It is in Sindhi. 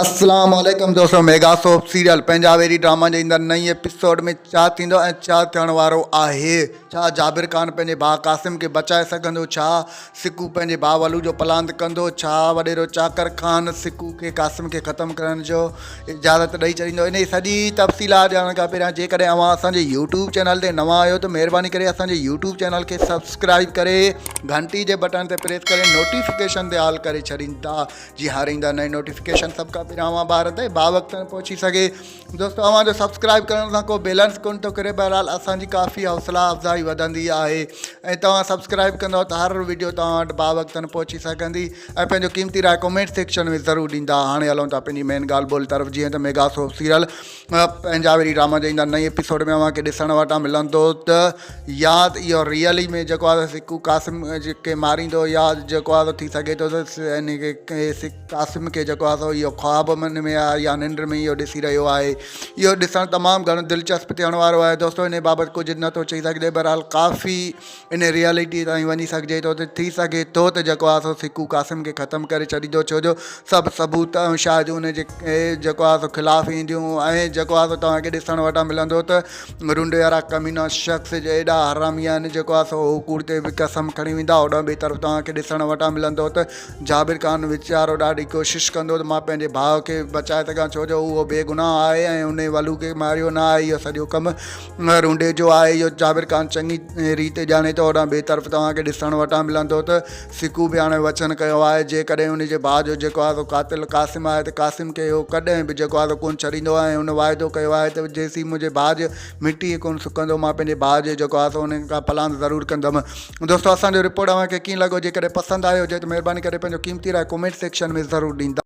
اسلام عليڪم دوستو ميگا سوپ سيريل پنهنجا ويري ڊراما جي ايندڙ نئين ايپيسوڊ ۾ ڇا ٿيندو ۽ ڇا ٿيڻ وارو آهي ڇا جابر خان پنهنجي ڀاء قاسم کي بچائي سگهندو ڇا سڪو پنهنجي ڀاء ولو جو پلاند ڪندو ڇا وڏيرو چاڪر خان سڪو کي قاسم کي ختم ڪرڻ جو اجازت ڏئي ڇڏيندو انهي سڄي تفصيلات ڄاڻڻ کان پهريان جيڪڏهن اوهان اسان جي يوٽيوب چينل تي نوان آهيو ته مهرباني ڪري اسان جي يوٽيوب چينل کي سبسڪرائب ڪري گهنٽي جي بٽڻ تي پريس ڪري نوٽيفڪيشن تي آل ڪري ڇڏيندا جي هاڻي ايندا نئين نوٽيفڪيشن سڀ کان پهريان اوهان ٻارن تائين با وقت پهچي سگهي دوستو اوهان جو سبسڪرائب ڪرڻ سان ڪو بيلنس ڪون ٿو ڪري بهرحال اسان جي ڪافي حوصلا افزائي وڌندي آهي ۽ توهان سبسڪرائب ڪندو ته هر ويڊيو توهان وٽ با وقت پهچي سگهندي ۽ پنهنجو قيمتي راء ڪمينٽ سيڪشن ۾ ضرور ڏيندا هاڻي هلون ٿا پنهنجي مين ڳالهه ٻولهه طرف جيئن ته ميگا سوپ سيريل پنهنجا وري ڊراما جا ايندا نئين ايپيسوڊ ۾ اوهان کي ڏسڻ وٽان ملندو ته يا اهو ريئلي ۾ جيڪو آهي سڪو قاسم کي ماريندو يا جيڪو آهي ٿي سگهي ٿو ته ان کي قاسم کي جيڪو آهي سو اهو خواب من ۾ آهي يا ننڊ ۾ اهو ڏسي رهيو آهي اهو ڏسڻ تمام گهڻو دلچسپ ٿيڻ وارو آهي دوستو ان بابت ڪجهه نٿو چئي سگهجي بهرحال ڪافي ان ريئلٽي تائين وڃي سگهجي ٿو ته ٿي سگهي ٿو ته جيڪو آهي سو سڪو قاسم کي ختم ڪري ڇڏيندو ڇو جو سڀ ثبوت ۽ شاهديون ان جي جيڪو آهي سو خلاف اينديون ۽ جيڪو آهي سو توهان کي ڏسڻ وٽان ملندو ته رنڊ وارا ڪمينا شخص جي ايڏا حرامي آهن جيڪو آهي سو هو ڪوڙ تي به قسم کڻي ويندا هوڏانهن ٻئي طرف توهان کي ڏسڻ وٽان ملندو ته جابر خان ويچارو ڏاڍي ڪوشش ڪندو ته مان پنهنجي ڀاء کي بچائي سگهان ڇو جو اهو بيگناهه آهي ۽ ان ولو کي ماريو نه آهي اهو سڄو ڪم رونڊي جو آهي اهو جابر خان چڱي ريت ڄاڻي ٿو هوڏانهن ٻئي طرف توهان کي ڏسڻ وٽان ملندو ته سڪو به هاڻي وچن ڪيو آهي جيڪڏهن ان جي ڀاء جو جيڪو آهي سو قاتل قاسم آهي ته قاسم کي اهو ڪڏهن به جيڪو آهي سو ڪونه ڇڏيندو ۽ هن واعدو ڪيو آهي ته جيسين منهنجي ڀاء جي مٽي ڪونه سڪندو مان پنهنجي ڀاء جي جيڪو آهي سو ان کان پلاند ضرور ڪندم دوستو اسان جو رپورٽ اوهان کي ڪيئن لڳو جيڪڏهن پسند آيو هجي ته مهرباني ڪري پنهنجو قيمتي راء ڪمينٽ سيڪشن ۾ ضرور ڏيندا.